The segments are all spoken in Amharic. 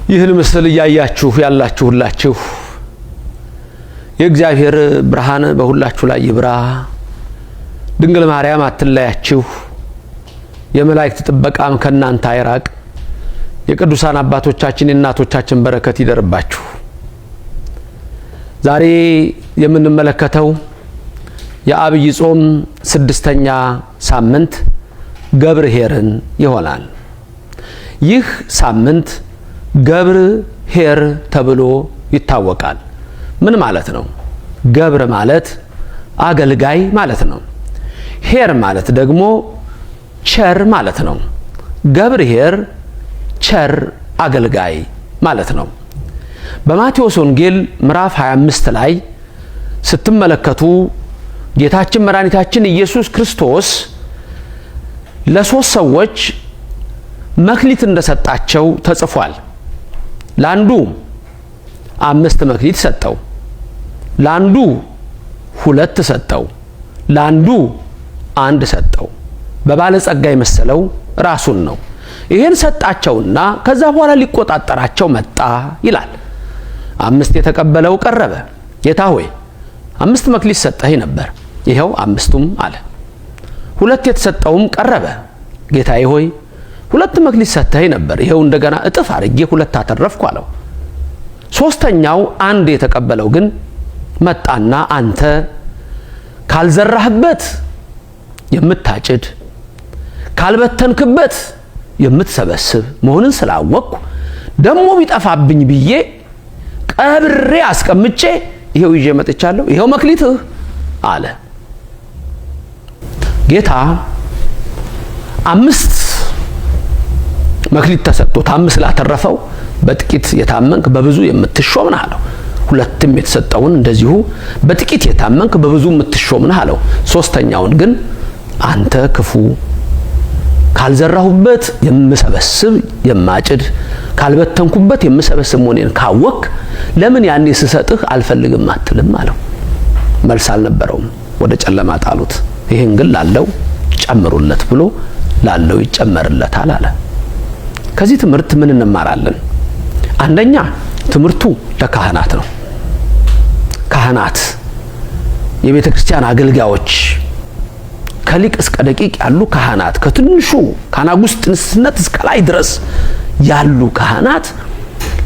ይህን ምስል እያያችሁ ያላችሁ ሁላችሁ የእግዚአብሔር ብርሃን በሁላችሁ ላይ ይብራ። ድንግል ማርያም አትለያችሁ። የመላእክት ጥበቃም ከእናንተ አይራቅ። የቅዱሳን አባቶቻችን የእናቶቻችን በረከት ይደርባችሁ። ዛሬ የምንመለከተው የዐቢይ ጾም 6ኛ ሳምንት ገብር ኄርን ይሆናል። ይህ ሳምንት ገብር ኄር ተብሎ ይታወቃል። ምን ማለት ነው? ገብር ማለት አገልጋይ ማለት ነው። ኄር ማለት ደግሞ ቸር ማለት ነው። ገብር ኄር ቸር አገልጋይ ማለት ነው። በማቴዎስ ወንጌል ምዕራፍ 25 ላይ ስትመለከቱ ጌታችን መድኃኒታችን ኢየሱስ ክርስቶስ ለሶስት ሰዎች መክሊት እንደሰጣቸው ተጽፏል። ለአንዱ 5 መክሊት ሰጠው፣ ለአንዱ 2 ሰጠው፣ ለአንዱ 1 ሰጠው። በባለጸጋ የመሰለው ራሱን ነው። ይሄን ሰጣቸውና ከዛ በኋላ ሊቆጣጠራቸው መጣ ይላል። 5 የተቀበለው ቀረበ። ጌታ ሆይ 5 መክሊት ሰጠኸኝ ነበር፣ ይኸው 5ቱም አለ። 2 የተሰጠውም ቀረበ። ጌታዬ ሆይ 2 መክሊት ሰጠኸኝ ነበር፣ ይኸው እንደገና እጥፍ አድርጌ 2 አተረፍኩ አለው። ሶስተኛው 1 የተቀበለው ግን መጣና አንተ ካልዘራህበት የምታጭድ ካልበተንክበት የምትሰበስብ መሆንን ስላወቅኩ ደሞ ቢጠፋብኝ ብዬ ቀብሬ አስቀምጬ ይሄው ይዤ መጥቻለሁ፣ ይሄው መክሊትህ አለ። ጌታ 5 መክሊት ተሰጥቶት 5 ላተረፈው በጥቂት የታመንክ በብዙ የምትሾም ነህ አለው። 2ም የተሰጠውን እንደዚሁ በጥቂት የታመንክ በብዙ የምትሾም ነህ አለው። ሶስተኛውን ግን አንተ ክፉ፣ ካልዘራሁበት የምሰበስብ የማጭድ ካልበተንኩበት የምሰበስብ መሆኔን ካወክ ለምን ያኔ ስሰጥህ አልፈልግም አትልም አለው። መልስ አልነበረውም። ወደ ጨለማ ጣሉት። ይሄን ግን ላለው ጨምሩለት ብሎ ላለው ይጨመርለታል አለ። ከዚህ ትምህርት ምን እንማራለን? አንደኛ ትምህርቱ ለካህናት ነው። ካህናት የቤተክርስቲያን አገልጋዮች ከሊቅ እስከ ደቂቅ ያሉ ካህናት ከትንሹ ከአናጉስጥንስነት እስከ ላይ ድረስ ያሉ ካህናት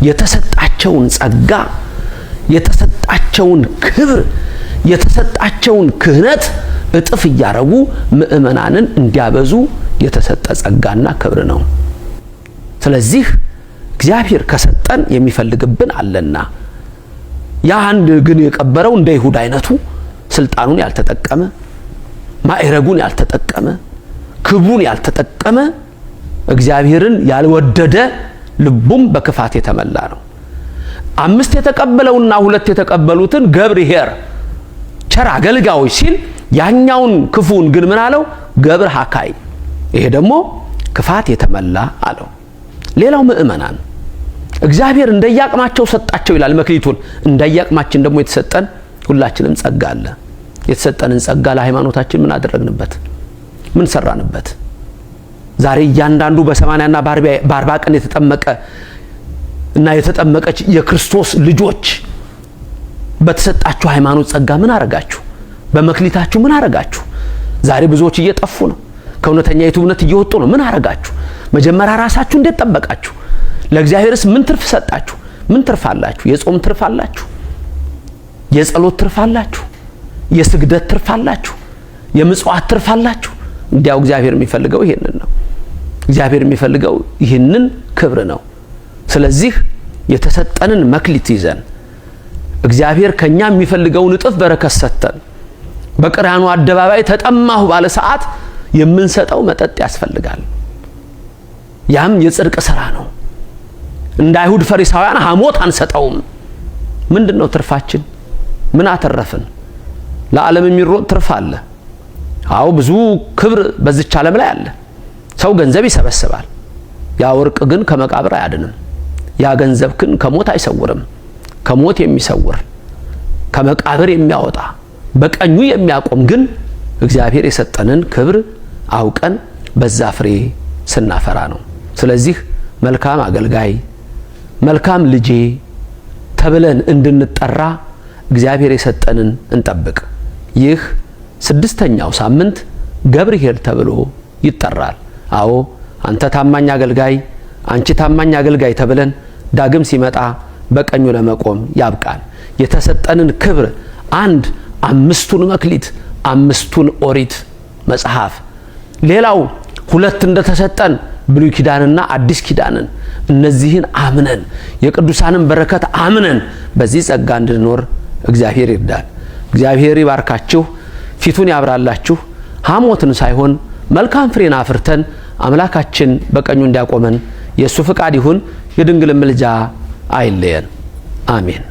የተሰጣቸውን ጸጋ፣ የተሰጣቸውን ክብር፣ የተሰጣቸውን ክህነት እጥፍ እያረጉ ምእመናንን እንዲያበዙ የተሰጠ ጸጋና ክብር ነው። ስለዚህ እግዚአብሔር ከሰጠን የሚፈልግብን አለና ያ አንድ ግን የቀበረው እንደ ይሁዳ አይነቱ ስልጣኑን ያልተጠቀመ፣ ማዕረጉን ያልተጠቀመ፣ ክብሩን ያልተጠቀመ፣ እግዚአብሔርን ያልወደደ ልቡም በክፋት የተመላ ነው። 5 የተቀበለውና 2 የተቀበሉትን ገብር ኄር ቸር አገልጋዮች ሲል ያኛውን ክፉን ግን ምን አለው? ገብር ሀካይ፣ ይሄ ደግሞ ክፋት የተመላ አለው። ሌላው ምእመናን እግዚአብሔር እንደያቅማቸው ሰጣቸው ይላል መክሊቱን። እንደያቅማችን ደግሞ የተሰጠን ሁላችንም ጸጋ አለ። የተሰጠንን ጸጋ ለሃይማኖታችን ምን አደረግንበት? ምን ሰራንበት? ዛሬ እያንዳንዱ በ80 እና በ40 ቀን የተጠመቀ እና የተጠመቀች የክርስቶስ ልጆች በተሰጣችሁ ሃይማኖት ጸጋ ምን አረጋችሁ? በመክሊታችሁ ምን አረጋችሁ? ዛሬ ብዙዎች እየጠፉ ነው። ከእውነተኛይቱ እምነት እየወጡ ነው። ምን አረጋችሁ? መጀመሪያ ራሳችሁ እንዴት ጠበቃችሁ? ለእግዚአብሔርስ ምን ትርፍ ሰጣችሁ? ምን ትርፍ አላችሁ? የጾም ትርፍ አላችሁ? የጸሎት ትርፍ አላችሁ? የስግደት ትርፍ አላችሁ? የምጽዋት ትርፍ አላችሁ? እንዲያው እግዚአብሔር የሚፈልገው ይሄንን ነው። እግዚአብሔር የሚፈልገው ይሄንን ክብር ነው። ስለዚህ የተሰጠንን መክሊት ይዘን እግዚአብሔር ከኛ የሚፈልገውን እጥፍ በረከት ሰጥተን በቀራንዮ አደባባይ ተጠማሁ ባለ ሰዓት የምንሰጠው መጠጥ ያስፈልጋል። ያም የጽድቅ ስራ ነው። እንደ አይሁድ ፈሪሳውያን ሐሞት አንሰጠውም። ምንድነው ትርፋችን? ምን አተረፍን? ለዓለም የሚሮጥ ትርፍ አለ። አዎ ብዙ ክብር በዚች ዓለም ላይ አለ። ሰው ገንዘብ ይሰበስባል። ያ ወርቅ ግን ከመቃብር አያድንም። ያ ገንዘብ ግን ከሞት አይሰውርም። ከሞት የሚሰውር ከመቃብር የሚያወጣ በቀኙ የሚያቆም ግን እግዚአብሔር የሰጠንን ክብር አውቀን በዛ ፍሬ ስናፈራ ነው። ስለዚህ መልካም አገልጋይ፣ መልካም ልጄ ተብለን እንድንጠራ እግዚአብሔር የሰጠንን እንጠብቅ። ይህ ስድስተኛው ሳምንት ገብርኄር ተብሎ ይጠራል። አዎ፣ አንተ ታማኝ አገልጋይ፣ አንቺ ታማኝ አገልጋይ ተብለን ዳግም ሲመጣ በቀኙ ለመቆም ያብቃን። የተሰጠንን ክብር አንድ አምስቱን መክሊት፣ አምስቱን ኦሪት መጽሐፍ፣ ሌላው ሁለት እንደተሰጠን ብሉይ ኪዳንና አዲስ ኪዳንን፣ እነዚህን አምነን፣ የቅዱሳንን በረከት አምነን በዚህ ጸጋ እንድንኖር እግዚአብሔር ይርዳን። እግዚአብሔር ይባርካችሁ፣ ፊቱን ያብራላችሁ። ሐሞትን ሳይሆን መልካም ፍሬን አፍርተን አምላካችን በቀኙ እንዲያቆመን የእሱ ፍቃድ ይሁን። የድንግል ምልጃ አይለየን። አሜን።